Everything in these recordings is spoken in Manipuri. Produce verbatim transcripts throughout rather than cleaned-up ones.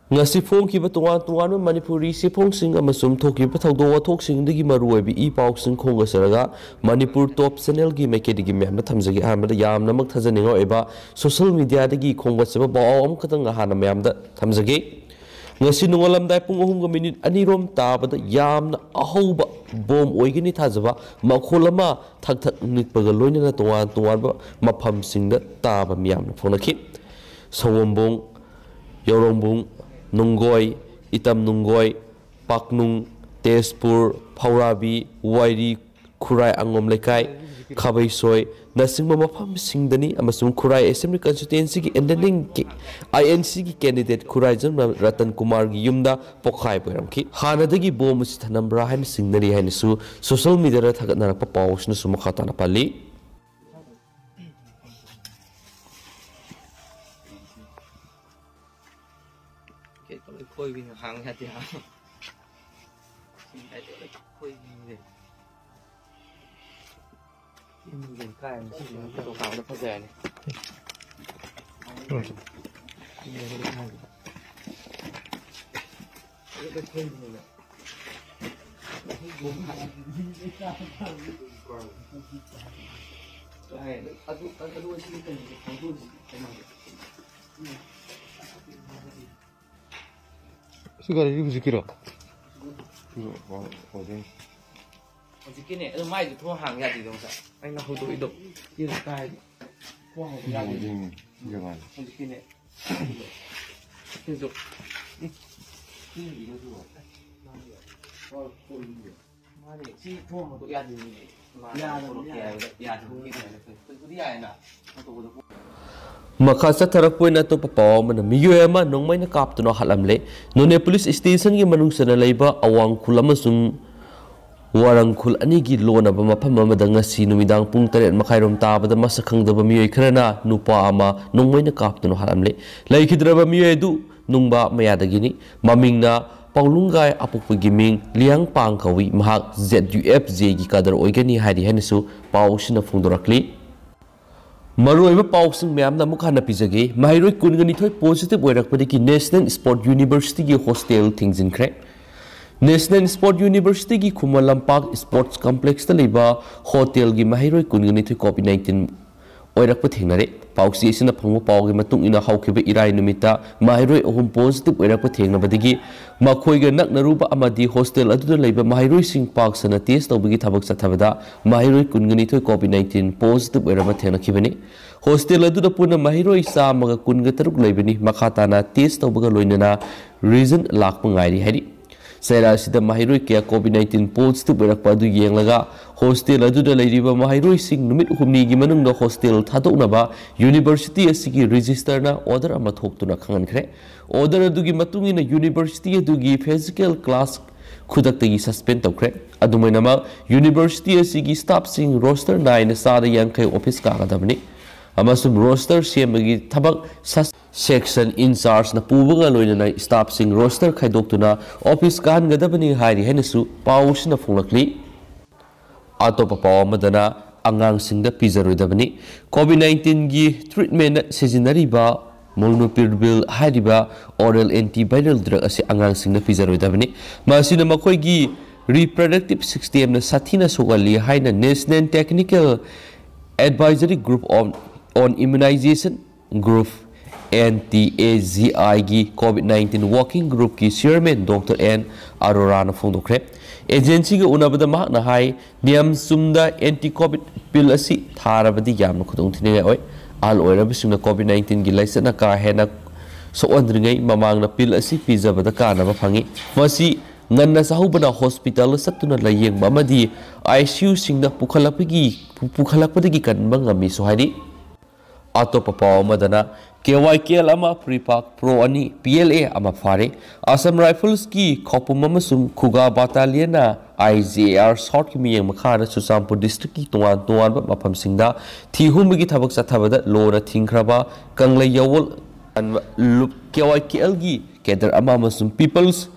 ꯉꯁꯤ ꯐꯣꯡꯈꯤꯕ ꯇꯣꯉꯥꯟ ꯇꯣꯉꯥꯟꯕ ꯃꯅꯤꯄꯨꯔꯤ ꯆꯦꯐꯣꯡꯁꯤꯡ ꯑꯃꯁꯨꯡ ꯊꯣꯛꯈꯤꯕ ꯊꯧꯗꯣꯛ ꯋꯥꯊꯣꯛꯁꯤꯡꯗꯒꯤ ꯃꯔꯨꯑꯣꯏꯕ ꯏ ꯄꯥꯎꯁꯤꯡ ꯈꯣꯝꯒꯠꯆꯔꯒ ꯃꯅꯤꯄꯨꯔ ꯇꯣꯞ ꯆꯦꯅꯦꯜꯒꯤ ꯃꯥꯏꯀꯩꯗꯒꯤ ꯃꯌꯥꯝꯗ ꯊꯝꯖꯒꯦ꯫ ꯑꯍꯥꯟꯕꯗ ꯌꯥꯝꯅꯃꯛ ꯊꯥꯖꯅꯤꯡꯉꯥꯏ ꯑꯣꯏꯕ ꯁꯣꯁꯦꯜ ꯃꯤꯗꯤꯌꯥꯗꯒꯤ ꯈꯣꯝꯒꯠꯆꯕ ꯄꯥꯎ ꯑꯃꯈꯛꯇꯪ ꯍꯥꯟꯅ ꯃꯌꯥꯝꯗ ꯊꯝꯖꯒꯦ꯫ ꯉꯁꯤ ꯅꯣꯡꯉꯥꯜꯂꯝꯗꯥꯏ ꯄꯨꯡ ꯑꯍꯨꯝꯒ ꯃꯤꯅꯤꯠ ꯑꯅꯤꯔꯣꯝ ꯇꯥꯕꯗ ꯌꯥꯝꯅ ꯑꯍꯧꯕ ꯕꯣꯝ ꯑꯣꯏꯒꯅꯤ ꯊꯥꯖꯕ ꯃꯈꯣꯜ ꯑꯃ ꯊꯛ ꯊꯛ ꯅꯤꯛꯄꯒ ꯂꯣꯏꯅꯅ ꯇꯣꯉꯥꯟ ꯇꯣꯉꯥꯟꯕ ꯃꯐꯝꯁꯤꯡꯗ ꯇꯥꯕ ꯃꯤꯌꯥꯝꯅ ꯐꯣꯡꯅꯈꯤ꯫ ꯁꯑꯣꯝꯕꯨꯡ, ꯌꯥꯎꯔꯣꯡꯕꯨꯡ, ꯅꯨꯡꯒꯣꯏ, ꯏꯇꯝ ꯅꯨꯡꯒꯣꯏ, ꯄꯥꯛꯅꯨꯡ, ꯇꯦꯖꯄꯨꯔ, ꯐꯧꯔꯥꯕꯤ, ꯋꯥꯏꯔꯤ, ꯈꯨꯔꯥꯏ ꯑꯉꯣꯝ ꯂꯩꯀꯥꯏ, ꯈꯥꯕꯩꯁꯣꯏ, ꯅꯆꯤꯡꯕ ꯃꯐꯝꯁꯤꯡꯗꯅꯤ ꯑꯃꯁꯨꯡ ꯈꯨꯔꯥꯏ ꯑꯦꯁꯦꯝꯕ꯭ꯂꯤ ꯀꯟꯁꯇꯤꯇ꯭ꯋꯦꯟꯁꯤꯒꯤ ꯑꯦꯟ ꯑꯦꯟ ꯑꯦꯟꯒꯤ ꯑꯥꯏ ꯑꯦꯟ ꯁꯤꯒꯤ ꯀꯦꯟꯗꯤꯗꯦꯠ ꯈꯨꯔꯥꯏꯖꯝ ꯔꯇꯟ ꯀꯨꯃꯥꯔꯒꯤ ꯌꯨꯝꯗ ꯄꯣꯈꯥꯏꯕ ꯑꯣꯏꯔꯝꯈꯤ꯫ ꯍꯥꯟꯅꯗꯒꯤ ꯕꯣꯝ ꯑꯁꯤ ꯊꯅꯝꯕ꯭ꯔꯥ ꯍꯥꯏꯅ ꯆꯤꯡꯅꯔꯤ ꯍꯥꯏꯅꯁꯨ ꯁꯣꯁꯦꯜ ꯃꯤꯗꯤꯌꯥꯗ ꯊꯥꯒꯠꯅꯔꯛꯄ ꯄꯥꯎ ꯑꯁꯤꯅꯁꯨ ꯃꯈꯥ ꯇꯥꯅ ꯄꯜꯂꯤ꯫ ꯒꯦꯠꯇꯣ ꯂꯣꯏ ꯈꯣꯏꯕꯤꯅꯦ, ꯍꯥꯡ ꯌꯥꯗꯦ ꯍꯥ꯫ ꯁꯤ ꯍꯥꯏꯗꯤ ꯂꯣꯏ ꯈꯣꯏꯕꯤꯅꯦ꯫ ꯁꯤ ꯃꯤꯡꯖꯦꯜ ꯀꯥꯏꯔꯅꯤ, ꯁꯤ ꯐꯣꯇꯣ ꯀꯥꯞꯄꯗ ꯐꯖꯔꯅꯤ꯫ ꯁꯤ ꯂꯣꯏ ꯈꯣꯏꯕꯤꯅꯦꯕ꯫ ꯁꯤ ꯒꯥꯔꯤꯗꯤ ꯍꯧꯖꯤꯛꯀꯤꯔꯣ? ꯍꯧꯖꯤꯛꯀꯤꯅꯦ, ꯑꯗꯨ ꯃꯥꯏꯗꯤ ꯊꯣꯡ ꯍꯥꯡ ꯌꯥꯗꯦꯗꯣ ꯉꯁꯥꯏ꯫ ꯑꯩꯅ ꯍꯧꯗꯣꯛꯏꯗꯣ꯫ ꯁꯤ ꯀꯥꯏꯗꯤ? ꯊꯣꯡ ꯍꯥꯡ ꯌꯥꯗꯦ꯫ ꯍꯧꯖꯤꯛꯀꯤꯅꯦ꯫ ꯁꯤꯁꯨ꯫ ꯃꯥꯅꯦ, ꯁꯤ ꯊꯣꯡ ꯍꯥꯡꯗꯣꯛ ꯌꯥꯗꯦ꯫ ꯃꯥꯅꯦ, ꯌꯥꯗꯕꯅꯤ, ꯊꯣꯛꯂꯛꯀꯦ ꯍꯥꯏꯕꯗ ꯌꯥꯗꯕꯅꯤ꯫ ꯍꯧꯖꯤꯛꯄꯨꯗꯤ ꯌꯥꯏꯅ꯫ ꯃꯈꯥ ꯆꯠꯊꯔꯛꯄ ꯑꯣꯏꯅ ꯑꯇꯣꯞꯄ ꯄꯥꯎ ꯑꯃꯅ ꯃꯤꯑꯣꯏ ꯑꯃ ꯅꯣꯡꯃꯩꯅ ꯀꯥꯞꯇꯨꯅ ꯍꯥꯠꯂꯝꯂꯦ꯫ ꯅꯣꯅꯦ ꯄꯨꯂꯤꯁ ꯁ꯭ꯇꯦꯁꯟꯒꯤ ꯃꯅꯨꯡ ꯆꯟꯅ ꯂꯩꯕ ꯑꯋꯥꯡ ꯈꯨꯜ ꯑꯃꯁꯨꯡ ꯋꯥꯔꯪ ꯈꯨꯜ ꯑꯅꯤꯒꯤ ꯂꯣꯟꯅꯕ ꯃꯐꯝ ꯑꯃꯗ ꯉꯁꯤ ꯅꯨꯃꯤꯗꯥꯡ ꯄꯨꯡ ꯇꯔꯦꯠ ꯃꯈꯥꯏꯔꯣꯝ ꯇꯥꯕꯗ ꯃꯁꯛ ꯈꯪꯗꯕ ꯃꯤꯑꯣꯏ ꯈꯔꯅ ꯅꯨꯄꯥ ꯑꯃ ꯅꯣꯡꯃꯩꯅ ꯀꯥꯞꯇꯨꯅ ꯍꯥꯠꯂꯝꯂꯦ꯫ ꯂꯩꯈꯤꯗ꯭ꯔꯕ ꯃꯤꯑꯣꯏ ꯑꯗꯨ ꯅꯨꯡꯕ ꯃꯌꯥꯗꯒꯤꯅꯤ꯫ ꯃꯃꯤꯡꯅ ꯄꯥꯎꯂꯨꯡꯒꯥꯏ, ꯑꯄꯣꯛꯄꯒꯤ ꯃꯤꯡ ꯂꯤꯌꯥꯡꯄꯥꯡ ꯀꯧꯏ꯫ ꯃꯍꯥꯛ ꯖꯦꯠ ꯌꯨ ꯑꯦꯐ ꯖꯦꯒꯤ ꯀꯥꯗꯔ ꯑꯣꯏꯒꯅꯤ ꯍꯥꯏꯔꯤ ꯍꯥꯏꯅꯁꯨ ꯄꯥꯎ ꯑꯁꯤꯅ ꯐꯣꯡꯗꯣꯔꯛꯂꯤ꯫ ꯃꯔꯨꯑꯣꯏꯕ ꯄꯥꯎꯁꯤꯡ ꯃꯌꯥꯝꯅ ꯑꯃꯨꯛ ꯍꯟꯅ ꯄꯤꯖꯒꯦ꯫ ꯃꯍꯩꯔꯣꯏ ꯀꯨꯟꯒ ꯅꯤꯊꯣꯏ ꯄꯣꯖꯤꯇꯤꯚ ꯑꯣꯏꯔꯛꯄꯗꯒꯤ ꯅꯦꯁꯅꯦꯜ ꯁ꯭ꯄꯣꯔꯠ ꯌꯨꯅꯤꯚꯔꯁꯤꯇꯤꯒꯤ ꯍꯣꯁꯇꯦꯜ ꯊꯤꯡꯖꯤꯟꯈ꯭ꯔꯦ꯫ ꯅꯦꯁꯅꯦꯜ ꯁ꯭ꯄꯣꯔꯠ ꯌꯨꯅꯤꯚꯔꯁꯤꯇꯤꯒꯤ ꯈꯨꯃꯟ ꯂꯝꯄꯥꯛ ꯁ꯭ꯄꯣꯔꯠꯁ ꯀꯝꯄ꯭ꯂꯦꯛꯁꯇ ꯂꯩꯕ ꯍꯣꯇꯦꯜꯒꯤ ꯃꯍꯩꯔꯣꯏ ꯀꯨꯟꯒ ꯅꯤꯊꯣꯏ ꯀꯣꯚꯤꯗ ꯅꯥꯏꯟꯇꯤꯟ ꯑꯣꯏꯔꯛꯄ ꯊꯦꯡꯅꯔꯦ꯫ ꯄꯥꯎꯆꯦ ꯑꯁꯤꯅ ꯐꯪꯕ ꯄꯥꯎꯒꯤ ꯃꯇꯨꯡ ꯏꯟꯅ, ꯍꯧꯈꯤꯕ ꯏꯔꯥꯏ ꯅꯨꯃꯤꯠꯇ ꯃꯍꯩꯔꯣꯏ ꯑꯍꯨꯝ ꯄꯣꯖꯤꯇꯤꯚ ꯑꯣꯏꯔꯛꯄ ꯊꯦꯡꯅꯕꯗꯒꯤ ꯃꯈꯣꯏꯒ ꯅꯛꯅꯔꯨꯕ ꯑꯃꯗꯤ ꯍꯣꯁꯇꯦꯜ ꯑꯗꯨꯗ ꯂꯩꯕ ꯃꯍꯩꯔꯣꯏꯁꯤꯡ ꯄꯥꯛ ꯁꯟꯅ ꯇꯦꯁ ꯇꯧꯕꯒꯤ ꯊꯕꯛ ꯆꯠꯊꯕꯗ ꯃꯍꯩꯔꯣꯏ ꯀꯨꯟꯒ ꯅꯤꯊꯣꯏ ꯀꯣꯚꯤꯗ ꯅꯥꯏꯟꯇꯤꯟ ꯄꯣꯖꯤꯇꯤꯚ ꯑꯣꯏꯔꯝꯕ ꯊꯦꯡꯅꯈꯤꯕꯅꯤ꯫ ꯍꯣꯁꯇꯦꯜ ꯑꯗꯨꯗ ꯄꯨꯟꯅ ꯃꯍꯩꯔꯣꯏ ꯆꯥꯝꯃꯒ ꯀꯨꯟꯒ ꯇꯔꯨꯛ ꯂꯩꯕꯅꯤ꯫ ꯃꯈꯥ ꯇꯥꯅ ꯇꯦꯁ ꯇꯧꯕꯒ ꯂꯣꯏꯅꯅ ꯔꯤꯖꯜ ꯂꯥꯛꯄ ꯉꯥꯏꯔꯤ ꯍꯥꯏꯔꯤ꯫ ꯆꯩꯔꯥ ꯑꯁꯤꯗ ꯃꯍꯩꯔꯣꯏ ꯀꯌꯥ ꯀꯣꯚꯤꯗ ꯅꯥꯏꯟꯇꯤꯟ ꯄꯣꯖꯤꯇꯤꯚ ꯑꯣꯏꯔꯛꯄ ꯑꯗꯨ ꯌꯦꯡꯂꯒ ꯍꯣꯁꯇꯦꯜ ꯑꯗꯨꯗ ꯂꯩꯔꯤꯕ ꯃꯍꯩꯔꯣꯏꯁꯤꯡ ꯅꯨꯃꯤꯠ ꯍꯨꯝꯅꯤꯒꯤ ꯃꯅꯨꯡꯗ ꯍꯣꯁꯇꯦꯜ ꯊꯥꯗꯣꯛꯅꯕ ꯌꯨꯅꯤꯚꯔꯁꯤꯇꯤ ꯑꯁꯤꯒꯤ ꯔꯦꯖꯤꯁꯇꯔꯅ ꯑꯣꯔꯗꯔ ꯑꯃ ꯊꯣꯛꯇꯨꯅ ꯈꯪꯍꯟꯈ꯭ꯔꯦ꯫ ꯑꯣꯔꯗꯔ ꯑꯗꯨꯒꯤ ꯃꯇꯨꯡ ꯏꯟꯅ ꯌꯨꯅꯤꯚꯔꯁꯤꯇꯤ ꯑꯗꯨꯒꯤ ꯐꯤꯖꯤꯀꯦꯜ ꯀ꯭ꯂꯥꯁ ꯈꯨꯗꯛꯇꯒꯤ ꯁꯁꯄꯦꯟ ꯇꯧꯈ꯭ꯔꯦ꯫ ꯑꯗꯨꯃꯥꯏꯅꯃꯛ ꯌꯨꯅꯤꯚꯔꯁꯤꯇꯤ ꯑꯁꯤꯒꯤ ꯁ꯭ꯇꯥꯐꯁꯤꯡ ꯔꯣꯁꯇꯔ ꯅꯥꯏꯅ ꯆꯥꯗ ꯌꯥꯡꯈꯩ ꯑꯣꯐꯤꯁ ꯀꯥꯒꯗꯕꯅꯤ ꯑꯃꯁꯨꯡ ꯔꯣꯁꯇꯔ ꯁꯦꯝꯕꯒꯤ ꯊꯕꯛ ꯁꯁ-, ꯁꯦꯛꯁꯟ ꯏꯟꯆꯥꯔꯖꯅ ꯄꯨꯕꯒ ꯂꯣꯏꯅꯅ ꯁ꯭ꯇꯥꯐꯁꯤꯡ ꯔꯣꯁꯇꯔ ꯈꯥꯏꯗꯣꯛꯇꯨꯅ ꯑꯣꯐꯤꯁ ꯀꯥꯍꯟꯒꯗꯕꯅꯤ ꯍꯥꯏꯔꯤ ꯍꯥꯏꯅꯁꯨ ꯄꯥꯎ ꯑꯁꯤꯅ ꯐꯣꯡꯂꯛꯂꯤ꯫ ꯑꯇꯣꯞꯄ ꯄꯥꯎ ꯑꯃꯗꯅ ꯑꯉꯥꯡꯁꯤꯡꯗ ꯄꯤꯖꯔꯣꯏꯗꯕꯅꯤ꯫ ꯀꯣꯚꯤꯗ ꯅꯥꯏꯟꯇꯤꯟꯒꯤ ꯇ꯭ꯔꯤꯠꯃꯦꯟꯗ ꯁꯤꯖꯤꯟꯅꯔꯤꯕ ꯃꯣꯜꯅꯨꯄꯤꯔꯕꯤꯜ ꯍꯥꯏꯔꯤꯕ ꯑꯣꯔꯦꯜ ꯑꯦꯟꯇꯤꯚꯥꯏꯔꯦꯜ ꯗ꯭ꯔꯒ ꯑꯁꯤ ꯑꯉꯥꯡꯁꯤꯡꯗ ꯄꯤꯖꯔꯣꯏꯗꯕꯅꯤ꯫ ꯃꯁꯤꯅ ꯃꯈꯣꯏꯒꯤ ꯔꯤꯄ꯭ꯔꯗꯛꯇꯤꯚ ꯁꯤꯁꯇꯦꯝꯗ ꯁꯥꯊꯤꯅ ꯁꯣꯛꯍꯜꯂꯤ ꯍꯥꯏꯅ national technical advisory group on, on immunization group, N T A G ꯑꯥꯏꯒꯤ ꯀꯣꯚꯤꯗ ꯅꯥꯏꯟꯇꯤꯟ ꯋꯥꯔꯀꯤꯡ ꯒ꯭ꯔꯨꯞꯀꯤ ꯆꯤꯌꯔꯃꯦꯟ ꯗꯣꯛꯇꯔ ꯑꯦꯟ ꯑꯔꯣꯔꯥꯅ ꯐꯣꯡꯗꯣꯛꯈ꯭ꯔꯦ꯫ ꯑꯦꯖꯦꯟꯁꯤꯒ ꯎꯅꯕꯗ ꯃꯍꯥꯛꯅ ꯍꯥꯏ, ꯅꯤꯌꯝ ꯆꯨꯝꯗ ꯑꯦꯟꯇꯤ ꯀꯣꯚꯤꯗ ꯄꯤꯜ ꯑꯁꯤ ꯊꯥꯔꯕꯗꯤ ꯌꯥꯝꯅ ꯈꯨꯗꯣꯡꯊꯤꯅꯤꯡꯉꯥꯏ ꯑꯣꯏ꯫ ꯑꯍꯜ ꯑꯣꯏꯔꯕꯁꯤꯡꯅ ꯀꯣꯚꯤꯗ ꯅꯥꯏꯟꯇꯤꯟꯒꯤ ꯂꯥꯏꯆꯠꯅ ꯀꯥ ꯍꯦꯟꯅ ꯁꯣꯛꯍꯟꯗ꯭ꯔꯤꯉꯩ ꯃꯃꯥꯡꯗ ꯄꯤꯜ ꯑꯁꯤ ꯄꯤꯖꯕꯗ ꯀꯥꯟꯅꯕ ꯐꯪꯏ꯫ ꯃꯁꯤ ꯉꯟꯅ ꯆꯥꯍꯧꯕꯅ ꯍꯣꯁꯄꯤꯇꯥꯜꯗ ꯆꯠꯇꯨꯅ ꯂꯥꯌꯦꯡꯕ ꯑꯃꯗꯤ ꯑꯥꯏ ꯁꯤ ꯌꯨꯁꯤꯡꯗ ꯄꯨꯈꯠꯂꯛꯄꯒꯤ, ꯄꯨꯈꯠꯂꯛꯄꯗꯒꯤ ꯀꯟꯕ ꯉꯝꯃꯤꯁꯨ ꯍꯥꯏꯔꯤ꯫ ꯑꯇꯣꯞꯄ ꯄꯥꯎ ꯑꯃꯗꯅ, ꯀꯦ ꯋꯥꯏ ꯀꯦ ꯑꯦꯜ ꯑꯃ, ꯄ꯭ꯔꯤꯄꯥꯛ ꯄ꯭ꯔꯣ ꯑꯅꯤ, ꯄꯤ ꯑꯦꯜ ꯑꯦ ꯑꯃ ꯐꯥꯔꯦ꯫ ꯑꯁꯥꯝ ꯔꯥꯏꯐꯜꯁꯀꯤ ꯈꯧꯄꯨꯝ ꯑꯃꯁꯨꯡ ꯈꯨꯒꯥ ꯕꯥꯇꯥꯂꯤꯌꯟꯅ ꯑꯥꯏ ꯖꯤ ꯑꯦ ꯑꯥꯔ ꯁꯥꯎꯠꯀꯤ ꯃꯤꯠꯌꯦꯡ ꯃꯈꯥꯗ ꯆꯨꯔꯆꯥꯟꯄꯨꯔ ꯗꯤꯁꯇ꯭ꯔꯤꯛꯀꯤ ꯇꯣꯉꯥꯟ ꯇꯣꯉꯥꯟꯕ ꯃꯐꯝꯁꯤꯡꯗ ꯊꯤ ꯍꯨꯝꯕꯒꯤ ꯊꯕꯛ ꯆꯠꯊꯕꯗ ꯂꯣꯅ ꯊꯤꯡꯈ꯭ꯔꯕ ꯀꯪꯂꯩ ꯌꯥꯋꯣꯜ ꯀꯦ ꯋꯥꯏ ꯀꯦ ꯑꯦꯜꯒꯤ ꯀꯦꯗꯔ ꯑꯃ ꯑꯃꯁꯨꯡ people's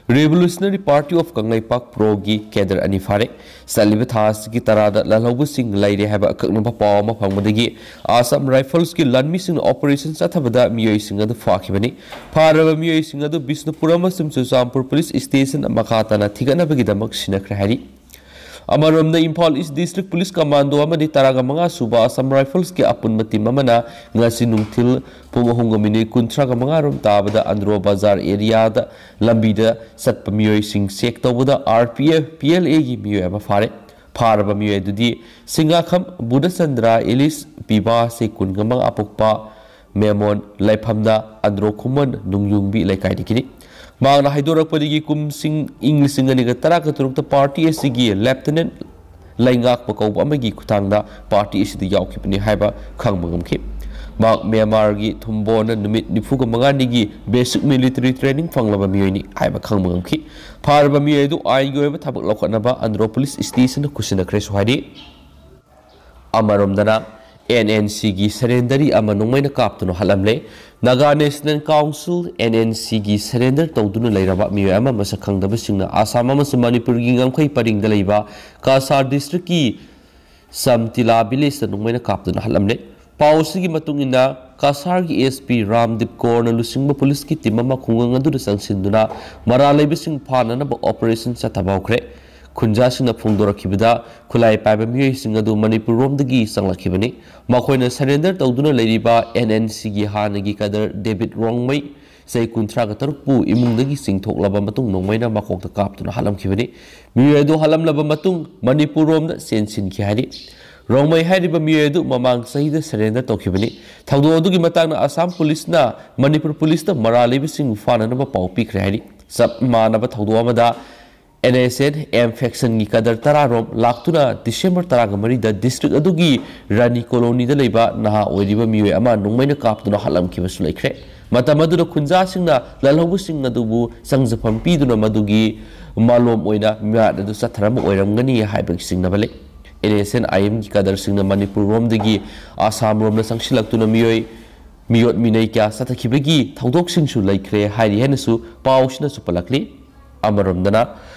Revolutionary Party of Kangleipak, ꯄ꯭ꯔꯣꯒꯤ ꯀꯦꯗꯔ ꯑꯅꯤ ꯐꯥꯔꯦ꯫ ꯆꯠꯂꯤꯕ ꯊꯥ ꯑꯁꯤꯒꯤ ꯇꯔꯥꯗ ꯂꯥꯜꯍꯧꯕꯁꯤꯡ ꯂꯩꯔꯦ ꯍꯥꯏꯕ ꯑꯀꯛꯅꯕ ꯄꯥꯎ ꯑꯃ ꯐꯪꯕꯗꯒꯤ ꯑꯥꯁꯥꯝ ꯔꯥꯏꯐꯜꯁꯀꯤ ꯂꯥꯟꯃꯤꯁꯤꯡꯅ ꯑꯣꯄꯔꯦꯁꯟ ꯆꯠꯊꯕꯗ ꯃꯤꯑꯣꯏꯁꯤꯡ ꯑꯗꯨ ꯐꯥꯈꯤꯕꯅꯤ꯫ ꯐꯥꯔꯕ ꯃꯤꯑꯣꯏꯁꯤꯡ ꯑꯗꯨ ꯕꯤꯁꯅꯨꯄꯨꯔ ꯑꯃꯁꯨꯡ ꯆꯨꯔꯆꯥꯟꯄꯨꯔ ꯄꯨꯂꯤꯁ ꯁ꯭ꯇꯦꯁꯟ ꯃꯈꯥ ꯇꯥꯅ ꯊꯤꯒꯠꯅꯕꯒꯤꯗꯃꯛ ꯁꯤꯟꯅꯈ꯭ꯔꯦ ꯍꯥꯏꯔꯤ꯫ ꯑꯃꯔꯣꯝꯗ, ꯏꯝꯐꯥꯜ ꯏꯁ ꯗꯤꯁꯇ꯭ꯔꯤꯛ ꯄꯨꯂꯤꯁ ꯀꯃꯥꯟꯗꯣ ꯑꯃꯗꯤ ꯇꯔꯥꯒ ꯃꯉꯥ ꯁꯨꯕ ꯑꯁꯥꯝ ꯔꯥꯏꯐꯜꯁꯀꯤ ꯑꯄꯨꯟꯕ ꯇꯤꯝ ꯑꯃꯅ ꯉꯁꯤ ꯅꯨꯡꯊꯤꯜ ꯄꯨꯡ ꯑꯍꯨꯝꯒ ꯃꯤꯅꯤꯠ ꯀꯨꯟꯊ꯭ꯔꯥꯒ ꯃꯉꯥ ꯔꯣꯝ ꯇꯥꯕꯗ ꯑꯟꯗ꯭ꯔꯣ ꯕꯖꯥꯔ ꯑꯦꯔꯤꯌꯥꯗ ꯂꯝꯕꯤꯗ ꯆꯠꯄ ꯃꯤꯑꯣꯏꯁꯤꯡ ꯆꯦꯛ ꯇꯧꯕꯗ R P F, P L ꯑꯦꯒꯤ ꯃꯤꯑꯣꯏ ꯑꯃ ꯐꯥꯔꯦ꯫ ꯐꯥꯔꯕ ꯃꯤꯑꯣꯏ ꯑꯗꯨꯗꯤ ꯁꯤꯡꯉꯥꯈꯝ ꯕꯨꯙꯆꯟꯗ꯭ꯔ, ꯑꯦꯂꯤꯁ ꯄꯤꯕꯥ, ꯆꯍꯤ ꯀꯨꯟꯒ ꯃꯉꯥ, ꯑꯄꯣꯛꯄ ꯃꯦꯃꯣꯟ, ꯂꯩꯐꯝꯅ ꯑꯟꯗ꯭ꯔꯣ ꯈꯨꯃꯟ ꯅꯨꯡꯌꯨꯡꯕꯤ ꯂꯩꯀꯥꯏꯗꯒꯤꯅꯤ꯫ ꯃꯍꯥꯛꯅ ꯍꯥꯏꯗꯣꯔꯛꯄꯗꯒꯤ ꯀꯨꯝꯁꯤꯡ ꯏꯪ ꯂꯤꯁꯤꯡ ꯑꯅꯤꯒ ꯇꯔꯥꯒ ꯇꯔꯨꯛꯇ ꯄꯥꯔꯇꯤ ꯑꯁꯤꯒꯤ ꯂꯦꯐꯇꯤꯅꯦꯟꯠ ꯂꯩꯉꯥꯛꯄ ꯀꯧꯕ ꯑꯃꯒꯤ ꯈꯨꯠꯊꯥꯡꯗ ꯄꯥꯔꯇꯤ ꯑꯁꯤꯗ ꯌꯥꯎꯈꯤꯕꯅꯤ ꯍꯥꯏꯕ ꯈꯪꯕ ꯉꯝꯈꯤ꯫ ꯃꯍꯥꯛ ꯃ꯭ꯌꯥꯟꯃꯥꯔꯒꯤ ꯊꯨꯝꯕꯣꯟꯅ ꯅꯨꯃꯤꯠ ꯅꯤꯐꯨꯒ ꯃꯉꯥꯅꯤꯒꯤ ꯕꯦꯁꯤꯛ ꯃꯤꯂꯤꯇꯔꯤ ꯇ꯭ꯔꯦꯅꯤꯡ ꯐꯪꯂꯕ ꯃꯤꯑꯣꯏꯅꯤ ꯍꯥꯏꯕ ꯈꯪꯕ ꯉꯝꯈꯤ꯫ ꯐꯥꯔꯕ ꯃꯤꯑꯣꯏ ꯑꯗꯨ ꯑꯥꯏꯟꯒꯤ ꯑꯣꯏꯕ ꯊꯕꯛ ꯂꯧꯈꯠꯅꯕ ꯑꯟꯗ꯭ꯔꯣ ꯄꯨꯂꯤꯁ ꯁ꯭ꯇꯦꯁꯟꯗ ꯈꯨꯠꯁꯤꯟꯅꯈ꯭ꯔꯦꯁꯨ ꯍꯥꯏꯔꯤ꯫ ꯑꯃꯔꯣꯝꯗꯅ, ꯑꯦꯟ ꯑꯦꯟ ꯁꯤꯒꯤ ꯁꯔꯦꯟꯗꯔꯤ ꯑꯃ ꯅꯣꯡꯃꯩꯅ ꯀꯥꯞꯇꯨꯅ ꯍꯥꯠꯂꯝꯂꯦ꯫ Naga national council, N N ꯁꯤꯒꯤ ꯁꯔꯦꯟꯗꯔ ꯇꯧꯗꯨꯅ ꯂꯩꯔꯕ ꯃꯤꯑꯣꯏ ꯑꯃ ꯃꯁꯛ ꯈꯪꯗꯕꯁꯤꯡꯅ ꯑꯁꯥꯝ ꯑꯃꯁꯨꯡ ꯃꯅꯤꯄꯨꯔꯒꯤ ꯉꯝꯈꯩ ꯄꯔꯤꯡꯗ ꯂꯩꯕ ꯀꯁꯥꯔ ꯗꯤꯁꯇ꯭ꯔꯤꯛꯀꯤ ꯁꯝꯇꯤꯂꯥ ꯚꯤꯂꯦꯖꯇ ꯅꯣꯡꯃꯩꯅ ꯀꯥꯞꯇꯨꯅ ꯍꯥꯠꯂꯝꯂꯦ꯫ ꯄꯥꯎ ꯑꯁꯤꯒꯤ ꯃꯇꯨꯡ ꯏꯟꯅ, ꯀꯁꯥꯔꯒꯤ ꯑꯦꯁ ꯄꯤ ꯔꯥꯝꯗꯤꯞ ꯀꯣꯔꯅ ꯂꯨꯆꯤꯡꯕ ꯄꯨꯂꯤꯁꯀꯤ ꯇꯤꯝ ꯑꯃ ꯈꯨꯡꯒꯪ ꯑꯗꯨꯗ ꯆꯪꯁꯤꯟꯗꯨꯅ ꯃꯔꯥꯜ ꯂꯩꯕꯁꯤꯡ ꯐꯥꯅꯅꯕ ꯑꯣꯄꯔꯦꯁꯟ ꯆꯠꯊꯕ ꯍꯧꯈ꯭ꯔꯦ꯫ ꯈꯨꯟꯖꯥꯁꯤꯡꯅ ꯐꯣꯡꯗꯣꯔꯛꯈꯤꯕꯗ, ꯈꯨꯠꯂꯥꯏ ꯄꯥꯏꯕ ꯃꯤꯑꯣꯏꯁꯤꯡ ꯑꯗꯨ ꯃꯅꯤꯄꯨꯔ ꯔꯣꯝꯗꯒꯤ ꯆꯪꯂꯛꯈꯤꯕꯅꯤ꯫ ꯃꯈꯣꯏꯅ ꯁꯔꯦꯟꯗꯔ ꯇꯧꯗꯨꯅ ꯂꯩꯔꯤꯕ ꯑꯦꯟ ꯑꯦꯟ ꯁꯤꯒꯤ ꯍꯥꯟꯅꯒꯤ ꯀꯗꯔ ꯗꯦꯕꯤꯠ ꯔꯣꯡꯃꯩ, ꯆꯍꯤ ꯀꯨꯟꯊ꯭ꯔꯥꯒ ꯇꯔꯨꯛꯄꯨ ꯏꯃꯨꯡꯗꯒꯤ ꯆꯤꯡꯊꯣꯛꯂꯕ ꯃꯇꯨꯡ ꯅꯣꯡꯃꯩꯅ ꯃꯀꯣꯛꯇ ꯀꯥꯞꯇꯨꯅ ꯍꯥꯠꯂꯝꯈꯤꯕꯅꯤ꯫ ꯃꯤꯑꯣꯏ ꯑꯗꯨ ꯍꯥꯠꯂꯝꯂꯕ ꯃꯇꯨꯡ ꯃꯅꯤꯄꯨꯔ ꯔꯣꯝꯗ ꯆꯦꯟꯁꯤꯟꯈꯤ ꯍꯥꯏꯔꯤ꯫ ꯔꯣꯡꯃꯩ ꯍꯥꯏꯔꯤꯕ ꯃꯤꯑꯣꯏ ꯑꯗꯨ ꯃꯃꯥꯡ ꯆꯍꯤꯗ ꯁꯔꯦꯟꯗꯔ ꯇꯧꯈꯤꯕꯅꯤ꯫ ꯊꯧꯗꯣꯛ ꯑꯗꯨꯒꯤ ꯃꯇꯥꯡꯗ ꯑꯁꯥꯝ ꯄꯨꯂꯤꯁꯅ ꯃꯅꯤꯄꯨꯔ ꯄꯨꯂꯤꯁꯇ ꯃꯔꯥꯜ ꯂꯩꯕꯁꯤꯡ ꯐꯥꯅꯅꯕ ꯄꯥꯎ ꯄꯤꯈ꯭ꯔꯦ ꯍꯥꯏꯔꯤ꯫ ꯆꯞ ꯃꯥꯟꯅꯕ ꯊꯧꯗꯣꯛ ꯑꯃꯗ ꯑꯦꯟ ꯑꯦꯁ ꯑꯦꯟ ꯑꯦꯝ ꯐꯦꯛꯁꯟꯒꯤ ꯀꯗꯔ ꯇꯔꯥ ꯔꯣꯝ ꯂꯥꯛꯇꯨꯅ ꯗꯤꯁꯦꯝꯕꯔ ꯇꯔꯥꯒ ꯃꯔꯤꯗ ꯗꯤꯁꯇ꯭ꯔꯤꯛ ꯑꯗꯨꯒꯤ ꯔꯥꯅꯤ ꯀꯣꯂꯣꯅꯤꯗ ꯂꯩꯕ ꯅꯍꯥ ꯑꯣꯏꯔꯤꯕ ꯃꯤꯑꯣꯏ ꯑꯃ ꯅꯣꯡꯃꯩꯅ ꯀꯥꯞꯇꯨꯅ ꯍꯥꯠꯂꯝꯈꯤꯕꯁꯨ ꯂꯩꯈ꯭ꯔꯦ꯫ ꯃꯇꯝ ꯑꯗꯨꯗ ꯈꯨꯟꯖꯥꯁꯤꯡꯅ ꯂꯥꯜꯍꯧꯕꯁꯤꯡ ꯑꯗꯨꯕꯨ ꯆꯪꯖꯐꯝ ꯄꯤꯗꯨꯅ ꯃꯗꯨꯒꯤ ꯃꯥꯂꯣꯝ ꯑꯣꯏꯅ ꯃꯤꯍꯥꯠ ꯑꯗꯨ ꯆꯠꯊꯔꯝꯕ ꯑꯣꯏꯔꯝꯒꯅꯤ ꯍꯥꯏꯕꯒꯤ ꯆꯤꯡꯅꯕ ꯂꯩ꯫ ꯑꯦꯟ ꯑꯦꯁ ꯑꯦꯟ ꯑꯥꯏ ꯑꯦꯝꯒꯤ ꯀꯗꯔꯁꯤꯡꯅ ꯃꯅꯤꯄꯨꯔ ꯔꯣꯝꯗꯒꯤ ꯑꯁꯥꯝ ꯔꯣꯝꯗ ꯆꯪꯁꯤꯜꯂꯛꯇꯨꯅ ꯃꯤꯑꯣꯏ, ꯃꯤꯑꯣꯠ ꯃꯤꯅꯩ ꯀꯌꯥ ꯆꯠꯊꯈꯤꯕꯒꯤ ꯊꯧꯗꯣꯛꯁꯤꯡꯁꯨ ꯂꯩꯈ꯭ꯔꯦ ꯍꯥꯏꯔꯤ ꯍꯥꯏꯅꯁꯨ ꯄꯥꯎꯁꯤꯅꯁꯨ ꯄꯜꯂꯛꯂꯤ꯫ ꯑꯃꯔꯣꯝꯗꯅ,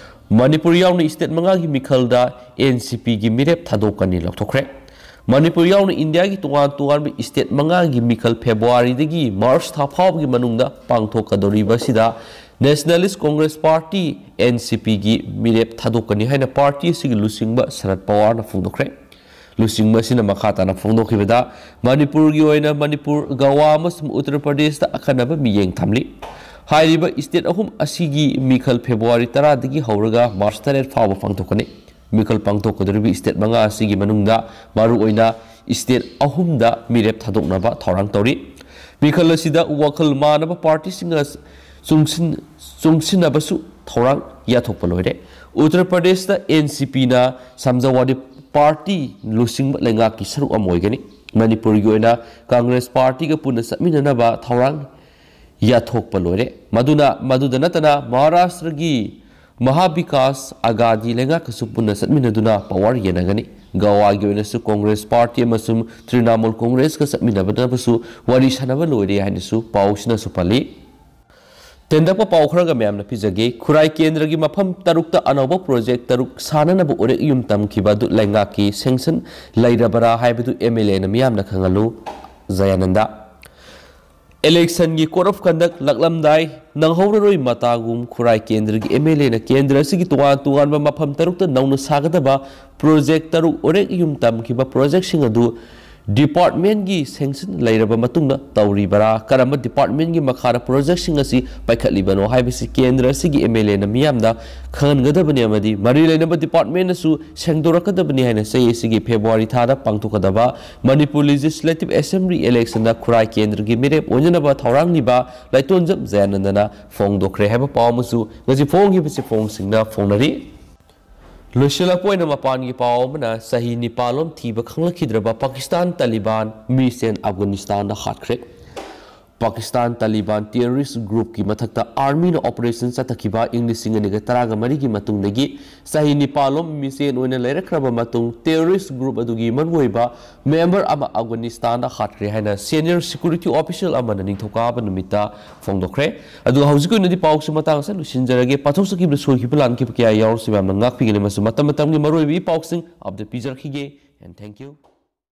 ꯃꯅꯤꯄꯨꯔ ꯌꯥꯎꯅ ꯁ꯭ꯇꯦꯠ ꯃꯉꯥꯒꯤ ꯃꯤꯈꯜꯗ ꯑꯦꯟ ꯁꯤ ꯄꯤꯒꯤ ꯃꯤꯔꯦꯞ ꯊꯥꯗꯣꯛꯀꯅꯤ ꯂꯥꯎꯊꯣꯛꯈ꯭ꯔꯦ꯫ ꯃꯅꯤꯄꯨꯔ ꯌꯥꯎꯅ ꯏꯟꯗꯤꯌꯥꯒꯤ ꯇꯣꯉꯥꯟ ꯇꯣꯉꯥꯟꯕ ꯁ꯭ꯇꯦꯠ ꯃꯉꯥꯒꯤ ꯃꯤꯈꯜ ꯐꯦꯕ꯭ꯔꯨꯋꯥꯔꯤꯗꯒꯤ ꯃꯥꯔꯆ ꯊꯥ ꯐꯥꯎꯕꯒꯤ ꯃꯅꯨꯡꯗ ꯄꯥꯡꯊꯣꯛꯀꯗꯧꯔꯤꯕ ꯑꯁꯤꯗ Nationalist Congress Party, N C P, ꯒꯤ ꯃꯤꯔꯦꯞ ꯊꯥꯗꯣꯛꯀꯅꯤ ꯍꯥꯏꯅ ꯄꯥꯔꯇꯤ ꯑꯁꯤꯒꯤ ꯂꯨꯆꯤꯡꯕ ꯁꯔꯠ ꯄꯋꯥꯔꯅ ꯐꯣꯡꯗꯣꯛꯈ꯭ꯔꯦ꯫ ꯂꯨꯆꯤꯡꯕ ꯑꯁꯤꯅ ꯃꯈꯥ ꯇꯥꯅ ꯐꯣꯡꯗꯣꯛꯈꯤꯕꯗ, ꯃꯅꯤꯄꯨꯔꯒꯤ ꯑꯣꯏꯅ ꯃꯅꯤꯄꯨꯔ, ꯒꯋꯥ ꯑꯃꯁꯨꯡ ꯎꯠꯇꯔ ꯄ꯭ꯔꯗꯦꯁꯇ ꯑꯈꯟꯅꯕ ꯃꯤꯠꯌꯦꯡ ꯊꯝꯂꯤ꯫ ꯍꯥꯏꯔꯤꯕ ꯁ꯭ꯇꯦꯠ ꯑꯍꯨꯝ ꯑꯁꯤꯒꯤ ꯃꯤꯈꯜ ꯐꯦꯕ꯭ꯔꯨꯋꯥꯔꯤ ꯇꯔꯥꯗꯒꯤ ꯍꯧꯔꯒ ꯃꯥꯔꯆ ꯇꯔꯦꯠ ꯐꯥꯎꯕ ꯄꯥꯡꯊꯣꯛꯀꯅꯤ꯫ ꯃꯤꯈꯜ ꯄꯥꯡꯊꯣꯛꯀꯗꯧꯔꯤꯕ ꯁ꯭ꯇꯦꯠ ꯃꯉꯥ ꯑꯁꯤꯒꯤ ꯃꯅꯨꯡꯗ ꯃꯔꯨꯑꯣꯏꯅ ꯁ꯭ꯇꯦꯠ ꯑꯍꯨꯝꯗ ꯃꯤꯔꯦꯞ ꯊꯥꯗꯣꯛꯅꯕ ꯊꯧꯔꯥꯡ ꯇꯧꯔꯤ꯫ ꯃꯤꯈꯜ ꯑꯁꯤꯗ ꯋꯥꯈꯜ ꯃꯥꯟꯅꯕ ꯄꯥꯔꯇꯤꯁꯤꯡꯒ ꯆꯨꯡꯁꯤꯟ-, ꯆꯨꯡꯁꯤꯟꯅꯕꯁꯨ ꯊꯧꯔꯥꯡ ꯌꯥꯊꯣꯛꯄ ꯂꯣꯏꯔꯦ꯫ ꯎꯠꯇꯔ ꯄ꯭ꯔꯗꯦꯁꯇ N C P ꯅ ꯁꯃꯥꯖꯋꯥꯗꯤ ꯄꯥꯔꯇꯤ ꯂꯨꯆꯤꯡꯕ ꯂꯩꯉꯥꯛꯀꯤ ꯁꯔꯨꯛ ꯑꯃ ꯑꯣꯏꯒꯅꯤ꯫ ꯃꯅꯤꯄꯨꯔꯒꯤ ꯑꯣꯏꯅ ꯀꯪꯒ꯭ꯔꯦꯁ ꯄꯥꯔꯇꯤꯒ ꯄꯨꯟꯅ ꯆꯠꯃꯤꯟꯅꯅꯕ ꯊꯧꯔꯥꯡ ꯌꯥꯊꯣꯛꯄ ꯂꯣꯏꯔꯦ꯫ ꯃꯗꯨꯅ, ꯃꯗꯨꯗ ꯅꯠꯇꯅ ꯃꯍꯥꯔꯥꯁꯇ꯭ꯔꯒꯤ ꯃꯍꯥꯕꯤꯀꯥꯁ ꯑꯒꯥꯗꯤ ꯂꯩꯉꯥꯛꯀꯁꯨ ꯄꯨꯟꯅ ꯆꯠꯃꯤꯟꯅꯗꯨꯅ ꯄꯋꯥꯔ ꯌꯦꯟꯅꯒꯅꯤ꯫ ꯒꯋꯥꯒꯤ ꯑꯣꯏꯅꯁꯨ ꯀꯣꯡꯒ꯭ꯔꯦꯁ ꯄꯥꯔꯇꯤ ꯑꯃꯁꯨꯡ ꯇ꯭ꯔꯤꯅꯥꯃꯨꯜ ꯀꯣꯡꯒ꯭ꯔꯦꯁꯀ ꯆꯠꯃꯤꯟꯅꯕꯅꯕꯁꯨ ꯋꯥꯔꯤ ꯁꯥꯟꯅꯕ ꯂꯣꯏꯔꯦ ꯍꯥꯏꯅꯁꯨ ꯄꯥꯎꯁꯤꯅꯁꯨ ꯄꯜꯂꯤ꯫ ꯇꯦꯟꯇꯛꯄ ꯄꯥꯎ ꯈꯔꯒ ꯃꯌꯥꯝꯅ ꯄꯤꯖꯒꯦ꯫ ꯈꯨꯔꯥꯏ ꯀꯦꯟꯗ꯭ꯔꯒꯤ ꯃꯐꯝ ꯇꯔꯨꯛꯇ ꯑꯅꯧꯕ ꯄ꯭ꯔꯣꯖꯦꯛ ꯇꯔꯨꯛ ꯁꯥꯅꯅꯕ ꯎꯔꯦꯛ ꯌꯨꯝ ꯇꯝꯈꯤꯕ ꯑꯗꯨ ꯂꯩꯉꯥꯛꯀꯤ ꯁꯦꯡꯁꯟ ꯂꯩꯔꯕꯔꯥ ꯍꯥꯏꯕꯗꯨ M L A ꯅ ꯃꯤꯌꯥꯝꯅ ꯈꯪꯍꯜꯂꯨ꯫ ꯖꯌꯥꯅꯟꯗ꯫ ꯏꯂꯦꯛꯁꯟꯒꯤ code of conduct ꯂꯥꯛꯂꯝꯗꯥꯏ ꯅꯪꯍꯧꯔꯔꯣꯏ ꯃꯇꯥꯒꯨꯝ ꯈꯨꯔꯥꯏ ꯀꯦꯟꯗ꯭ꯔꯒꯤ M L A ꯅ ꯀꯦꯟꯗ꯭ꯔ ꯑꯁꯤꯒꯤ ꯇꯣꯉꯥꯟ ꯇꯣꯉꯥꯟꯕ ꯃꯐꯝ ꯇꯔꯨꯛꯇ ꯅꯧꯅ ꯁꯥꯒꯗꯕ ꯄ꯭ꯔꯣꯖꯦꯛ ꯇꯔꯨꯛ ꯎꯔꯦꯛ ꯌꯨꯝ ꯇꯝꯈꯤꯕ ꯄ꯭ꯔꯣꯖꯦꯛꯁꯤꯡ ꯑꯗꯨ ꯗꯤꯄꯥꯔꯠꯃꯦꯟꯒꯤ ꯁꯦꯡꯁꯟ ꯂꯩꯔꯕ ꯃꯇꯨꯡꯗ ꯇꯧꯔꯤꯕꯔꯥ, ꯀꯔꯝꯕ ꯗꯤꯄꯥꯔꯠꯃꯦꯟꯒꯤ ꯃꯈꯥꯗ ꯄ꯭ꯔꯣꯖꯦꯛꯁꯤꯡ ꯑꯁꯤ ꯄꯥꯏꯈꯠꯂꯤꯕꯅꯣ ꯍꯥꯏꯕꯁꯤ ꯀꯦꯟꯗ꯭ꯔ ꯑꯁꯤꯒꯤ M L A ꯅ ꯃꯤꯌꯥꯝꯗ ꯈꯪꯍꯟꯒꯗꯕꯅꯤ ꯑꯃꯗꯤ ꯃꯔꯤ ꯂꯩꯅꯕ ꯗꯤꯄꯥꯔꯠꯃꯦꯟꯅꯁꯨ ꯁꯦꯡꯗꯣꯔꯛꯀꯗꯕꯅꯤ ꯍꯥꯏꯅ ꯆꯍꯤ ꯑꯁꯤꯒꯤ ꯐꯦꯕ꯭ꯔꯨꯋꯥꯔꯤ ꯊꯥꯗ ꯄꯥꯡꯊꯣꯛꯀꯗꯕ ꯃꯅꯤꯄꯨꯔ Legislative Assembly election ꯗ ꯈꯨꯔꯥꯏ ꯀꯦꯟꯗ꯭ꯔꯒꯤ ꯃꯤꯔꯦꯞ ꯑꯣꯏꯅꯅꯕ ꯊꯧꯔꯥꯡꯂꯤꯕ ꯂꯥꯏꯇꯣꯟꯖꯝ ꯖꯌꯥꯅꯟꯗꯅ ꯐꯣꯡꯗꯣꯛꯈ꯭ꯔꯦ ꯍꯥꯏꯕ ꯄꯥꯎ ꯑꯃꯁꯨ ꯉꯁꯤ ꯐꯣꯡꯈꯤꯕ ꯆꯦꯐꯣꯡꯁꯤꯡꯅ ꯐꯣꯡꯅꯔꯤ꯫ ꯂꯣꯏꯁꯤꯜꯂꯛꯄ ꯑꯣꯏꯅ ꯃꯄꯥꯟꯒꯤ ꯄꯥꯎ ꯑꯃꯅ ꯆꯍꯤ ꯅꯤꯄꯥꯜꯂꯣꯝ ꯊꯤꯕ ꯈꯪꯂꯛꯈꯤꯗ꯭ꯔꯕ ꯄꯥꯀꯤꯁꯇꯥꯟ ꯇꯥꯂꯤꯕꯥꯟ ꯃꯤꯁꯦꯟ ꯑꯐꯒꯥꯅꯤꯁꯇꯥꯟꯗ ꯍꯥꯠꯈ꯭ꯔꯦ꯫ ꯄꯥꯀꯤꯁꯇꯥꯟ ꯇꯥꯂꯤꯕꯥꯟ terrorist groupꯀꯤ ꯃꯊꯛꯇ armyꯅ operation ꯆꯠꯊꯈꯤꯕ ꯏꯪ ꯂꯤꯁꯤꯡ ꯑꯅꯤꯒ ꯇꯔꯥꯒ ꯃꯔꯤꯒꯤ ꯃꯇꯨꯡꯗꯒꯤ ꯆꯍꯤ ꯅꯤꯄꯥꯜꯂꯣꯝ ꯃꯤꯆꯦꯟ ꯑꯣꯏꯅ ꯂꯩꯔꯛꯈ꯭ꯔꯕ ꯃꯇꯨꯡ, terrorist group ꯑꯗꯨꯒꯤ ꯃꯔꯨꯑꯣꯏꯕ member ꯑꯃ ꯑꯐꯒꯥꯅꯤꯁꯇꯥꯟꯗ ꯍꯥꯠꯈ꯭ꯔꯦ ꯍꯥꯏꯅ senior security official ꯑꯃꯅ ꯅꯤꯡꯊꯧꯀꯥꯕ ꯅꯨꯃꯤꯠꯇ ꯐꯣꯡꯗꯣꯛꯈ꯭ꯔꯦ꯫ ꯑꯗꯨꯒ ꯍꯧꯖꯤꯛꯀꯤ ꯑꯣꯏꯅꯗꯤ ꯄꯥꯎꯁꯤ ꯃꯇꯥꯡ ꯑꯁꯤꯗ ꯂꯣꯏꯁꯤꯟꯖꯔꯒꯦ꯫ ꯄꯥꯊꯣꯛ ꯆꯠꯈꯤꯕꯗ ꯁꯣꯏꯈꯤꯕ ꯂꯥꯟꯈꯤꯕ ꯀꯌꯥ ꯌꯥꯎꯔꯁꯨ ꯃꯌꯥꯝꯅ ꯉꯥꯛꯄꯤꯒꯅꯤ꯫ ꯃꯁꯤ ꯃꯇꯝ ꯃꯇꯝꯒꯤ ꯃꯔꯨꯑꯣꯏꯕ ꯏ ꯄꯥꯎꯁꯤꯡ update ꯄꯤꯖꯔꯛꯈꯤꯒꯦ꯫ And thank you.